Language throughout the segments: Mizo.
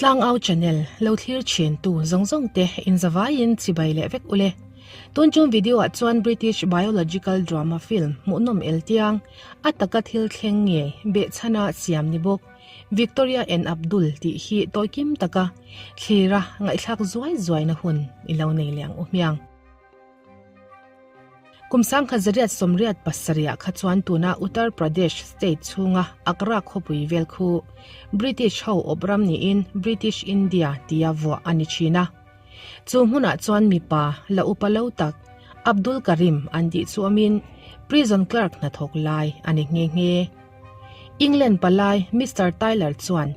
Tlangau channel lo thlir thin tu zawng zawng te in zavaiin chibai leh vek ule. Tun chung video ah chuan British biological drama film hmuhnawm eltiang a taka thil thleng nge behchhana siam ni bawk Victoria and Abdul tih hi tawikim taka thlira ngaihthlak zuai zuaina hun i lo nei leh ang u hmiang. Kum 1987 kha chuan tuna Uttar Pradesh state chhunga Agra khawpui vel khu British ho awp ram niin British India tia vuah a ni thin a. Chu hmunah chuan mipa la upa lo tak Abdul Karim an tih chu awmin prison clerk hnathawk lai a ni nghe nghe. England palai Mister Tyler chuan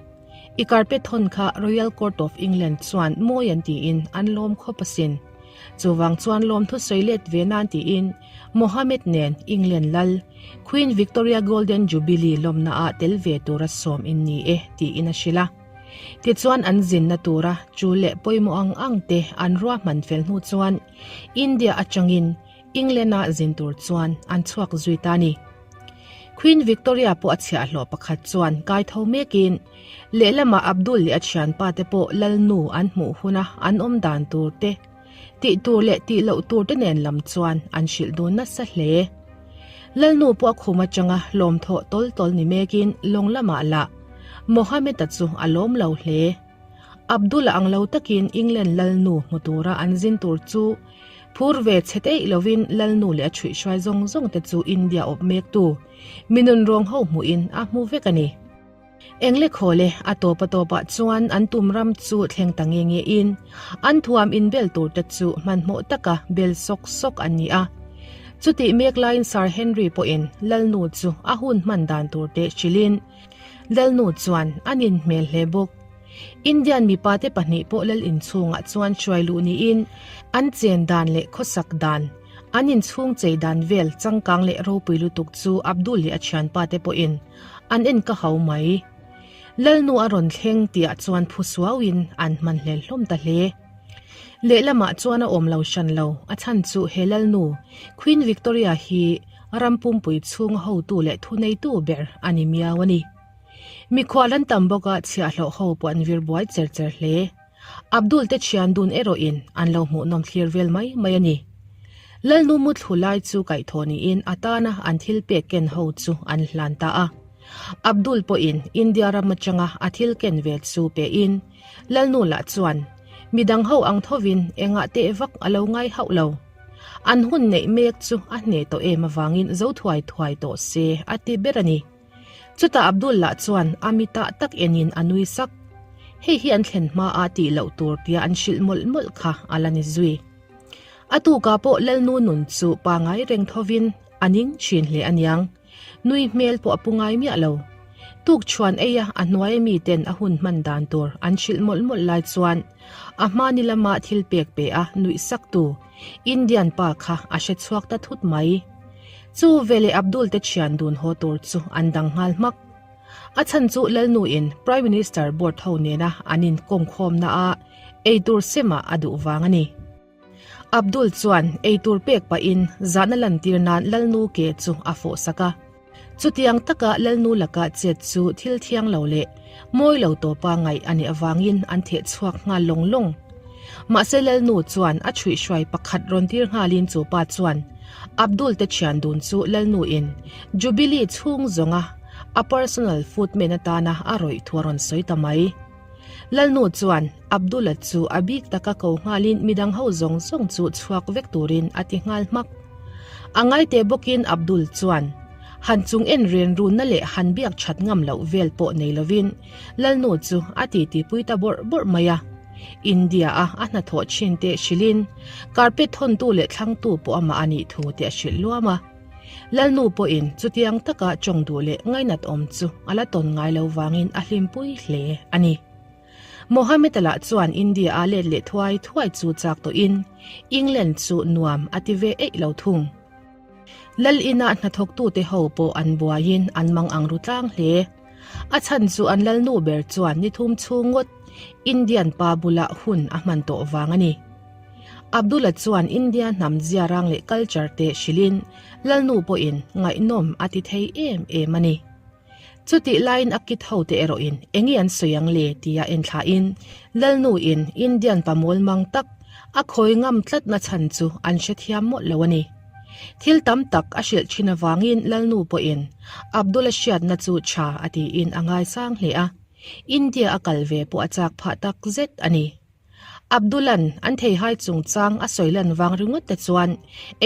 I carpet thawn kha Royal Court of England chuan mawi an tiin an lawm khawp asin. Chuvang chuan lawmthu sawi let ve nan tiin Mohammed nen England lal Queen Victoria Golden Jubilee lawmna ah tel ve tura sawm in ni e tiin a hrilh a. Tichuan an zinna tura chu leh pawimawh ang ang te an ruahman fel hnu chuan India atangin England a zin tur chuan an chhuak zui ta ni. Queen Victoria pawh a chhiahhlawh pakhat chuan kai tho mekin lehlamah Abdul leh a thianpa te pawh Lalnu an hmuh huna an awm dan tur te, tih tur leh tih loh tur te nen lam chuan an hrilh dun nasa hle. Lalnu pawh a khum atanga lawmthawh tawl tawl ni mekin lawng lamah lah Mohammed-a chu a lawm lo hle. Abdul-a ang lo takin England Lalnu hmu tura an zin tur chu Phur ve chhe teih lovin Lalnu leh a chhuihhruai zawng zawng te chu India awp mektu mi nunrawng ho hmuhin a hmu vek a ni. Engle khawle a tawp a tawpah chuan an tum ram chu thleng ta nge nge in an thuam inbel tur te chu hmanhmawh taka bel sawk sawk an ni a. Chutih mek laiin Sir Henry pawhin Lalnu chu a hun hman dan tur te hrilhin Lalnu chuan a nin hmel hle bawk. Indian mipate pahnih pawh lal inchhungah chuan hruai luh niin an chen dan leh khawsak dan, an inchhung chei dan vel changkang leh ropui lutuk chu Abdul leh a thianpate pawhin an en ka hau mai. Lalnu a rawn thleng tihah chuan phu suauin an hman hlel hlawm ta hle. Lehlamah chuan a awm lo hran lo, a chhan chu he lalnu, Queen Victoria hi ram pumpui chhunga hotu leh thuneitu ber a ni miau a ni. Mikhual an tam bawk a, chhiahhlawh ho pawh an vir buai cher cher hle. Abdul te thian dun erawhin an lo hmuhnawm thlir vel mai mai a ni. Lalnu muthlu lai chu kaihthawh niin a tana an thil pek ken ho chu an hlan ta a. Abdul pawhin India ram atanga a thil ken ve chu pehin Lalnu lah chuan midang ho ang thovin engah teh vak a lo ngai hauh lo. An hun neih mek chu a hneh tawh em avangin zo thuai thuai tawh se a ti ber a ni. Chutah Abdul lah chuan a mitah tak enin a nui sak. Hei hi an thlen hma a tih loh tur tia an hrilh mawlh mawlh kha a la ni zui. A tukah pawh Lalnu nun chu pangai reng thovin a ning thin hle aniang. Nui hmel pawh a pu ngai miah lo. Tuk chhuan eia a hnuaia miten a hun hman dan tur an hrilh mawlh mawlh lai chuan a hma ni lama thil pek pe a nuih sak tu Indian pa kha a hre chhuak ta thut mai. Chu veleh Abdul te thian dun haw tur chu an dang nghal hmak. A chhan chu Lalnu in Prime Minister board ho nena an inkawmkhawmna ah eitur semah a duh vang a ni. Abdul chuan eitur pek pahin zahna lantir nan Lalnu ke chu a fawh sak a. Chutiang taka Lalnu laka chet chu thil thiang lo leh mawi lo tawpa ngaih a nih avangin an theh chhuak nghal lawng lawng. Mahse Lalnu chuan a chhuihhruai pakhat rawn tir nghalin chu pa chuan Abdul te thian dun chu Lalnu in Jubilee chhung zawnga a personal footman atana a rawih thu a rawn sawi ta mai. Lalnu chuan Abdul-a chu a bik taka ko nghalin midang ho zawng zawng chu chhuak vek turin a ti nghal hmak. A ngaite bawkin Abdul chuan han chung en ren runna leh han biak that ngam loh vel pawh nei lovin Lalnu chu a titi pui ta bawrh bawrh mai a. India-a a hnathawh thin te hrilhin carpet thawntu leh thlangtu pawh amah a nih thu te a hrilh luam a. Lalnu pawhin chutiang taka tawng duh leh ngainat awm chu a la tawn ngai lo vangin a hlimpui hle a ni. Mohammed-a lah chuan India-a let leh thuai thuai chu chak tawhin England chu nuam a ti ve eih lo thung. Lal ina hnathawktute ho pawh an buaiin an mang ang ru tlang hle. A chhan chu an lalnu ber chuan ni thum chhung ngawt Indian pa bulah hun a hman tawh vang a ni. Abdullah chuan India hnam ziarang leh culture te hrilhin Lalnu pawhin ngaihnawm a ti thei em em a ni. Chutih laiin a kit hote erawhin enge an sawi ang le tia en thlahin Lalnu in Indian pa mawl mang tak a khawi ngam tlatna chhan chu an hrethiam mawlh lo a ni. Thil tam tak a hrilh thin avangin Lalnu pawhin Abdul-a hriatna chu tha a tiin a ngaisang hle a, India a kal ve pawh a chak phah tak zet a ni. Abdul-a'n an theihai chungchang a sawi lan vang ringawt te chuan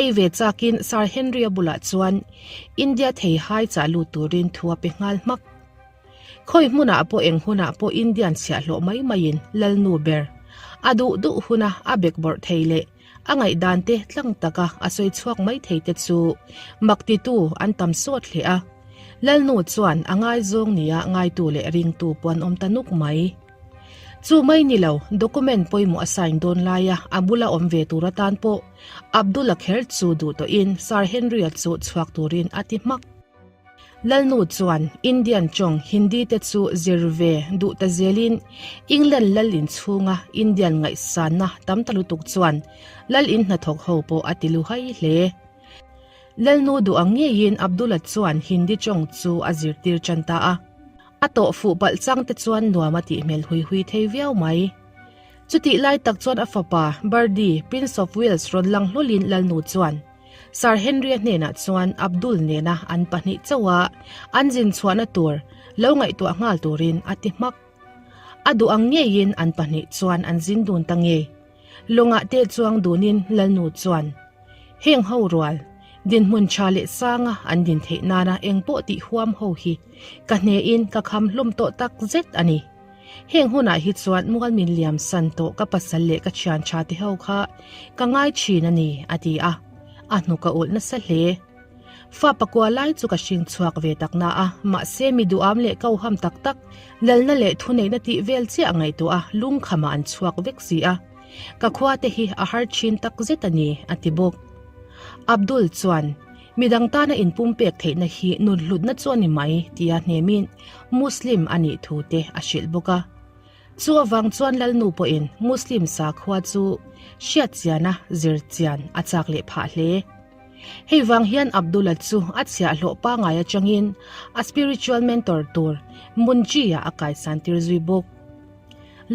ei ve chakin Sir Henry-a bulah chuan India theihai chah lut turin thu a pe nghal hmak. Khawi hmunah pawh eng hunah pawh Indian chhiahhlawh mai maiin Lalnu ber a duh duh huna a bekbawrh thei leh a ngaihdan te tlang taka a sawi chhuak mai thei te chu mak titu an tam sawt hle a. Lalnu chuan a ngaizawng nia ngaitu leh ringtu pawh an awm ta nuk mai. Chu mai ni lo, document pawimawh a sign dawn laia a bula awm ve tur atan pawh Abdul-a kher chu duh tawhin Sir Henry-a chu chhuak turin a ti hmak. Lalnu chuan Indian tawng Hindi te chu zir ve duh ta zelin England lal in chhunga Indian ngaihsanna tam ta lutuk chuan lal in hnathawk ho pawh a ti luhai hle. Lalnu duh ang ngeiin Abdul-a chuan Hindi tawng chu a zirtir tan ta a. A tawh fuh palh chang te chuan nuam a tih hmel hui hui thei viau mai. Chutih lai tak chuan a fapa, Birdie, Prince of Wales rawn lang hlawlin Lalnu chuan Sir Henry-a hnenah chuan Abdul nena an pahnih chauh a an zin chhuahna tur lo ngaihtuah nghal turin a ti hmak. A duh ang ngeiin an pahnih chuan an zin dun ta ngei. Lawngah te chuang dunin Lalnu chuan Heng ho rual, dinhmun tha leh sanga an din theih nana eng pawh tih huam ho hi ka hnehin ka kham hlawm tawh tak zet a ni. Heng hunah hi chuan mual min liam san tawh ka pasal leh ka thian tha te ho kha ka ngai thin a ni, a ti a, a hnuk a ulh nasa hle. Fa pakua lai chu ka hring chhuak ve tak na a, mahse mi duham leh koham tak tak, lalna leh thuneihna tih vel chiah ngaihtuah a lungkhamah an chhuak vek si a. Ka khua te hi a har thin tak zet a ni, a ti bawk. Abdul chuan, Midang tana inpumpek theihna hi nun hlutna chu a ni mai, tia hnemin Muslim a nih thu te a hrilh bawk a. Chu avang chuan Lalnu pawhin Muslim sakhua chu hriat chiana zir chian a chak leh phah hle. Hei vang hian Abdullah chu a chhiahhlawh pangai atangin a spiritual mentor tur Munji-ah a kaisan tir zui bawk.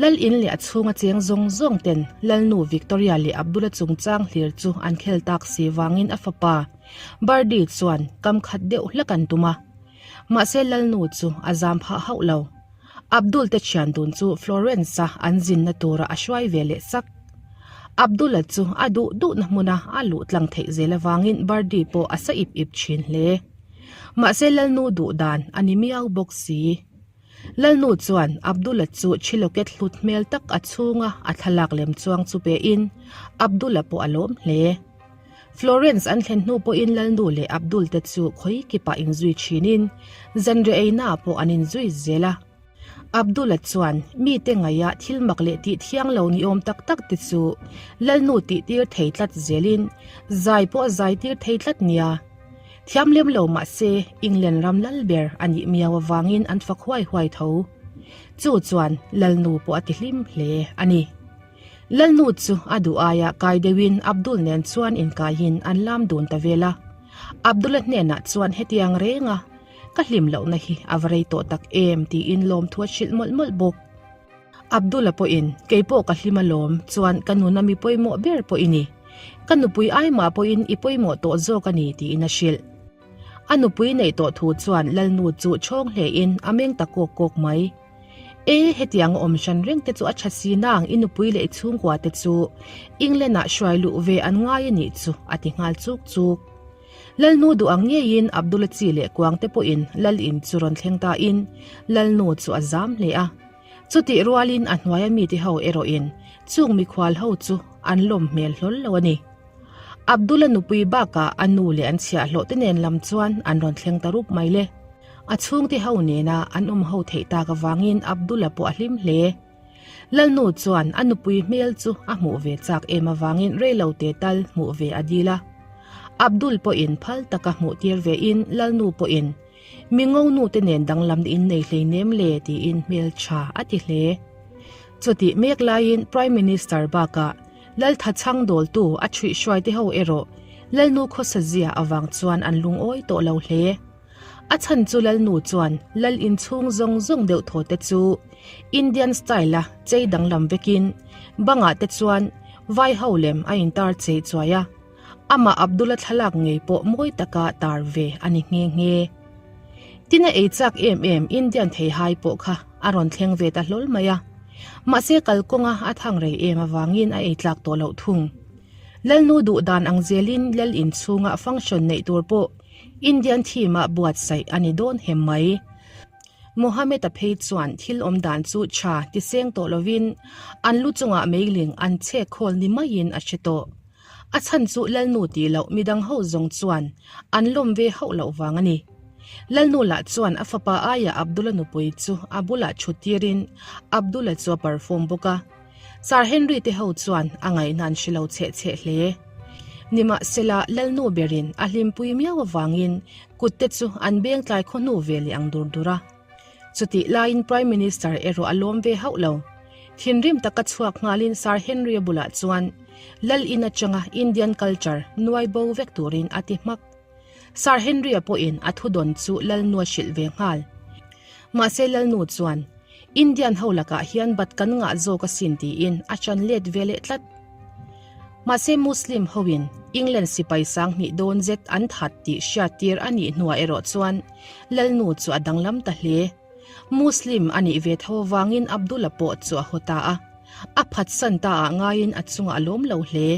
Lal in leh a chhunga cheng zawng zawng ten Lalnu Victoria leh Abdullah chungchang hlir chu an khel tak si vangin a fapa Birdie chuan kam khat deuh hlak an tum a. Mahse Lalnu chu a zam phah hauh lo. Abdul te thian dun chu Florence-a an zinna tura a hruai ve leh sak. Abdul-a chu a duh duhna hmuna a luh tlang theih zel avangin Birdie pawh a sa ip ip thin hle. Mahse Lalnu duh dan a ni miau bawk si. Lalnu chuan Abdul-a chu Chiloket hlut hmel tak a chhunga a thlalak lem chuang chu pein Abdul-a pawh a lawm hle. Florence an thlen hnu pawhin Lalnu leh Abdul te chu khawi kipah inzui thinin zanriah einaah pawh an inzui zel a. Abdul-a chuan mite ngaihah thil mak leh tih thiang lo ni awm tak tak te chu Lalnu tih tir thei tlat zelin zai pawh a zai tir thei tlat nia. Thiam lem lo mah se England ram lal ber a nih miau avangin an fak huai huai tho. Chu chuan Lalnu pawh a ti hlim hle a ni. Lalnu chu a duh aia kai deuhin Abdul nen chuan inkaiin an lam dun ta vel a. Abdul-a hnenah chuan hetiang reng a, Ka hlim lohna hi a va rei tawh tak em tiin lawmthu a hrilh mawlh mawlh bawk. Abdul-a pawhin, Kei pawh ka hlim alawm, chuan ka nuna mi pawimawh ber pawh i ni. Ka nupui aimah pawhin i pawimawh tawh zawk a ni tiin a hrilh. A nupui neih tawh thu chuan Lalnu chu chhawng hlein a meng ta kawk kawk mai. E, hetiang a awm hran reng te chu a tha si nang i nupui leh i chhungkua te chu England ah hruai luh ve an ngai a nih chu a ti nghal chuk chuk. Lalnu duh ang ngeiin Abdullah chi leh kuang te pawhin Lal in chu rawn thleng ta in Lalnu chu a zam hle a. Chutih rualin a hnuaia mite ho erawhin chung mikhual ho chu an lawm hmel hlawl lo a ni. Abdullah nupui bakah a nu leh an chhiahhlawh te nen lam chuan an rawn thleng ta rup mai le. A chhungte ho nena an awm ho theih tak avangin Abdullah pawh a hlim hle. Lalnu chuan a nupui hmel chu a hmuh ve chak em avangin reilo te tal hmuh ve a dil a. Abdul pawhin phal taka hmuh tir vein Lalnu pawhin Mi ngo nu te nen danglam in nei hleinem le tiin hmel tha a ti hle. Chutih mek laiin Prime Minister bakah Laltha chhang dawltu a chhuihhruai te ho erawh Lalnu khawsa zia avang chuan an lungawi tawh lo hle. A chhan chu Lalnu chuan Lal inchhung zawng zawng deuh thaw te chu Indian style a chei danglam vekin bangah te chuan vai ho lem a intar chei chuai a, amah Abdul-a thlalak ngei pawh mawi taka tar ve a ni nghe nghe. Tin a ei chak em em Indian theihai pawh kha a rawn thleng ve ta hlawl mai a, mahse kalkawnga a thang rei em avangin a ei tlak tawh loh thung. Lalnu duh dan ang zelin Lal inchhunga function neih tur pawh Indian theme-a buatsaih a ni dawn hem mai. Mohammed-a phei chuan thil awm dan chu tha ti seng tawh lovin an lu chungah meiling an chhek khawl ni maiin a hre tawh. A chhan chu Lalnu tih loh midang ho zawng chuan an lawm ve hauh loh vang a ni. Lalnu lah chuan a fapa aia Abdul-a nupui chu a bulah thut tirin Abdul-a chu a perform bawk a. Sir Henry te ho chuan a ngaihna an hre lo cheh cheh hle. Nimahsela, Lalnu berin a hlimpui miau avangin kut te chu an beng tlai khaw hnu ve leh ang dur dur a. Chutih laiin Prime Minister erawh a lawm ve hauh lo. Thinrim taka chhuak nghalin Sir Henry-a bulah chuan Lal in atanga Indian culture nuai bo vek turin a ti hmak. Sir Henry-a pawhin a thudawn chu Lalnu a hrilh ve nghal. Mahse Lalnu chuan, Indian ho lakah hian bat kan ngah zawk asin tiin a ṭan let ve leh tlat. Mahse Muslim hoin England sipai sanghnih dawn zet an that tih hriattir a nih hnuah erawh chuan Lalnu chu a danglam ta hle. Muslim a nih ve tho avangin Abdullah pawh chu a haw ta a, a phatsan ta ah ngaiin a chungah a lawm lo hle.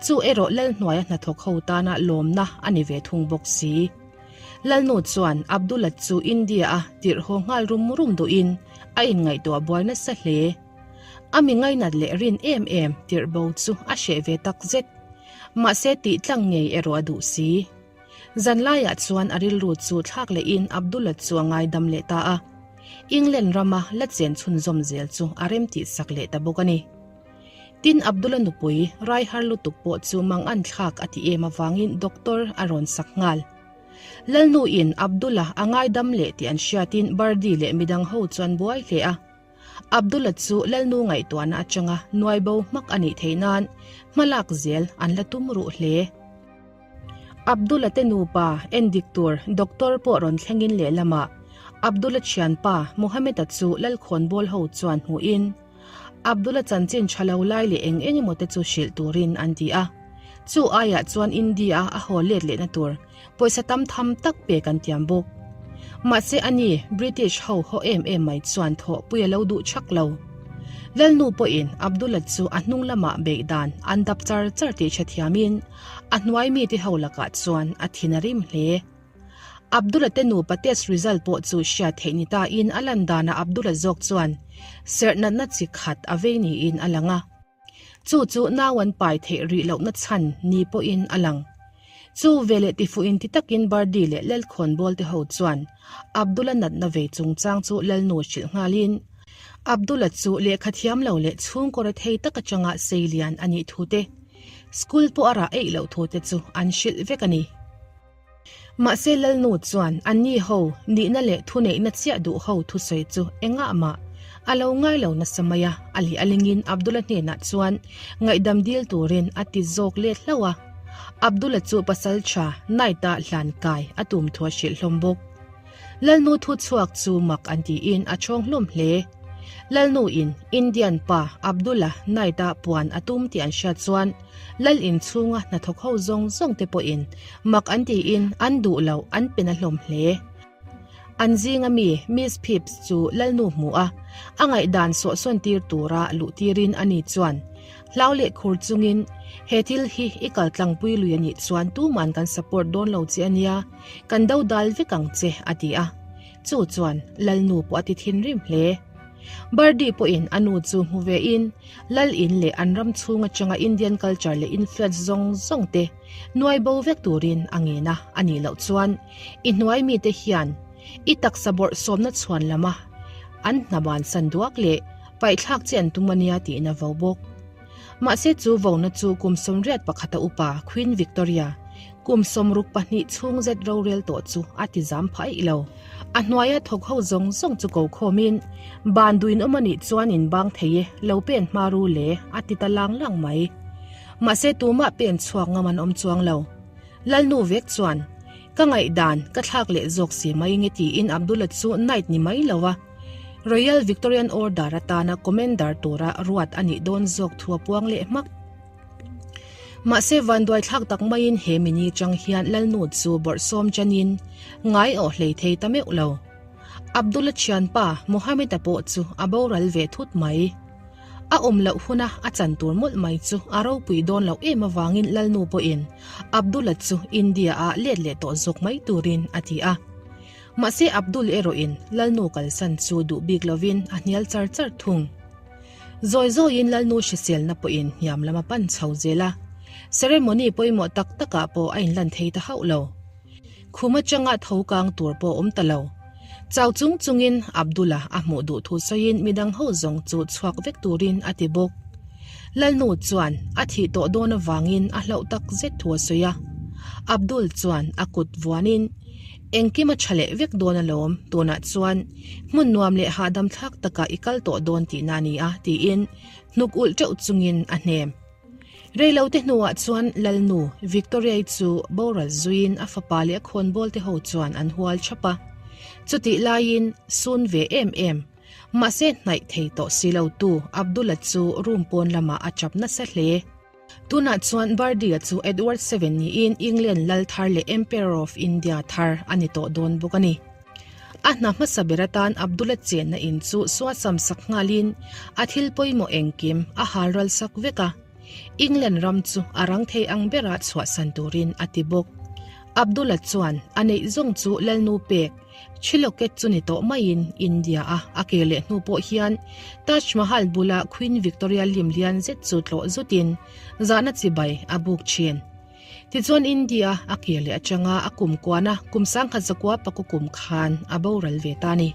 Chu erawh Lalhnuaia hnathawk ho tana lawmna a ni ve thung bawk si. Lalnu chuan Abdullah chu India-a tirh haw nghal rum rum duhin a inngaihtuah buai nasa hle. A mi ngainat leh rin em em tirh bo chu a hreh ve tak zet. Mahse tih tlang ngei erawh a duh si. Zanlaiah chuan a rilru chu thlak lehin Abdullah chu a ngaidam leh ta a. England rama la chen chhunzawm zel chu a remtih sak leh ta bawk a ni. Tin Abdullah nupui rai har lutuk pawh chu mang an thlak a ti em avangin doctor a rawn sak nghal. Lalnu in Abdullah a ngaidam leh tih an hriatin Birdie leh midang ho chu an buai hle a. Abdullah chu Lalnu ngaihtuahna atanga nuai bo hmak a nih theih nan hmalak zel an la tum ruh hle. Abdullah te nupa endik tur doctor pawh rawn thlengin lehlamah Abdullah thianpa Mohammed-a chu Lalkhawnbawl ho chuan hmuhin Abdullah chanchin tha lo lai leh eng eng emaw te chu hrilh turin an ti a. Chu aiah chuan India a haw let lehna tur pawisa tam tham tak pek an tiam bawk. Mahse ani British ho haw em em mai chuan thawhpui a lo duh chak lo. Lalnu pawhin Abdullah chu a hnung lamah beih dan an dap char char tih hrethiamin a hnuai mite ho lakah chuan a thin a rim hle. Abdullah te nupa test result pawh chu hriat theih ni ta in a lan danah Abdullah zawk chuan serh natna chi khat a vei niin a lang a. Chu chu nau an pai theih rih lohna chhan ni pawhin a lang. Chu veleh tifuh inti takin Birdie leh Lalkhawnbawl te ho chuan Abdullah natna vei chungchang chu Lalnu hrilh nghalin Abdullah chu lehkha thiam lo leh chhungkaw rethei tak atanga seilian a nih thu te, school pawh a rah eih loh thu te chu an hrilh vek a ni. Mahse Lalnu chuan anni ho nihna leh thuneihna chiah duh ho thusawi chu engah mah a lo ngai lo nasa mai a, a leh a lingin Abdullah hnenah chuan ngaihdam dil turin a ti zawk let hlauh a. Abdullah chu pasal tha Knight-a hlan kai a tum thu a hrilh hlawm bawk. Lalnu thu chhuak chu mak an tiin a chhawng hlawm hle. Lalnu in Indian pa Abdullah Knight-a puan a tum tih an hriat chuan Lal inchhunga hnathawk ho zawng zawng te pawhin mak an tiin an duh loh an pe na hlawm hle. An zinga mi Miss Phipps chu Lalnu hmu a, a ngaihdan sawhsawn tir tura luh tirin ani chuan hlau leh khur chungin he thil hi i kal tlangpui lui anih chuan tuman kan support dawn lo che ania, kan do dal vek ang che a ti a. Chu chuan Lalnu pawh a ti thinrim hle. Birdie pawhin a nu chu hmu ve in Lal in leh an ram chhung atanga Indian culture leh influence zawng zawng te nuai bo vek turin a ngen a, a nih loh chuan i hnuai mite hian i taksa bawrh sawmna chhuan lama an hna bansan duak leh paihthlak che an tum ania tiin a vo bawk. Mahse chu vona chu kum 81 a upa Queen Victoria kum 62 chhung zet rorel tawh chu a ti zam phah eih lo. A hnuaia thawk ho zawng zawng chu ko khawmin, Ban duin awm a nih chuan in bang thei e, lo pen hma ru le, a ti ta lang lang mai. Mahse tumah pen chhuak ngam an awm chuang lo. Lalnu vek chuan. Ka ngaihdan ka thlak leh zawk si mai nge tiin Abdullah chu Knight ni mai lo a, Royal Victorian Order atana Commander tura ruat a nih dawn zawk thu a puang leh hmak. Mahse vanduai thlak tak maiin he mini chang hian Lalnu chu bawrhsawm chanin ngai awh hlei thei ta meuh lo. Abdullah thianpa Mohammed-a pawh chu a boral ve thut mai. A awm loh huna a chan tur mawlh mai chu a ropui dawn loh em avangin Lalnu pawhin Abdullah chu India-ah let leh tawh zawk mai turin a ti a. Mahse Abdul erawhin Lalnu kalsan chu duh bik lovin a hnial char char thung. Zawi zawiin Lalnu hriselna pawhin hniam lam a pan chho zel a, ceremony pawimawh tak takah pawh a inlan thei ta hauh lo. Khum atanga tho kang tur pawh awm ta lo. Chau chung chungin Abdullah a hmuh duh thu sawiin midang ho zawng chu chhuak vek turin a ti bawk. Lalnu chuan a thih tawh dawn avangin a hlauh tak zet thu a sawi a. Abdul chuan a kut vuanin, Engkim a tha leh vek dawn alawm, tunah chuan hmun nuam leh hahdam thlak takah i kal tawh dawn tihna a ni a, tiin hnuk ulh teuh chungin a hnem. Reilote hnuah chuan Lalnu Victoria-i chu boral zuiin a fapa leh a khawnbawlte ho chuan an hual thap a. Chutih laiin sun ve em em, mahse hnaih thei tawh si lotu Abdullah chu room pawn lamah a chap nasa hle. Tunah chuan Bardia chu Edward Seven niin England lal thar leh Emperor of India thar a ni tawh dawn bawk a ni. A hna hmasa ber atan Abdullah chenna in chu suasam sak nghalin a thil pawimawh engkim a halral sak vek a, England ram chu a rang thei ang bera chhuahsan turin a ti bawk. Abdullah chuan a neih zawng chu Lalnu pek Thriloket chu ni tawh maiin India-a a ke leh hnu pawh hian Taj Mahal bula Queen Victoria lim lian zet chu tlawh zutin zahna chibai a buk thin. Tichuan India a kir leh atanga a kum kuana kum 1900 paku kum khan a boral ve ta ni.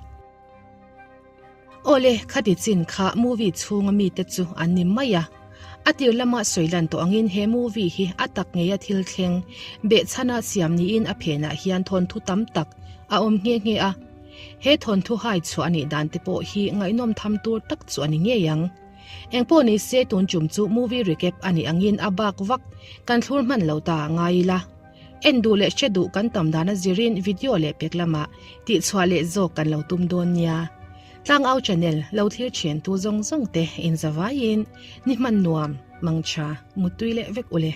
Awle, khati chin kha movie chhunga mite chu an ni mai a. A tir lama sawi lan tawh angin he movie hi a tak ngeia thil thleng behchhana siam niin a phenah hian thawnthu tam tak a awm nghe nghe a. He thawnthu hai chhuah a nih dan te pawh hi ngaihnawm tham tur tak chu a ni ngei ang. Engpawh ni se tun chum chu movie recap a nih angin a bak vak kan thlur hman lo ta ngai ila. En duh leh hre duh kan tam dan a zirin video leh pek lamah tihchhuah leh zawk kan lo tum dawn nia. Tlangau channel lo thlir thian tu zawng zawng te in zavaiin ni hman nuam, mangtha, muttui leh vek ule.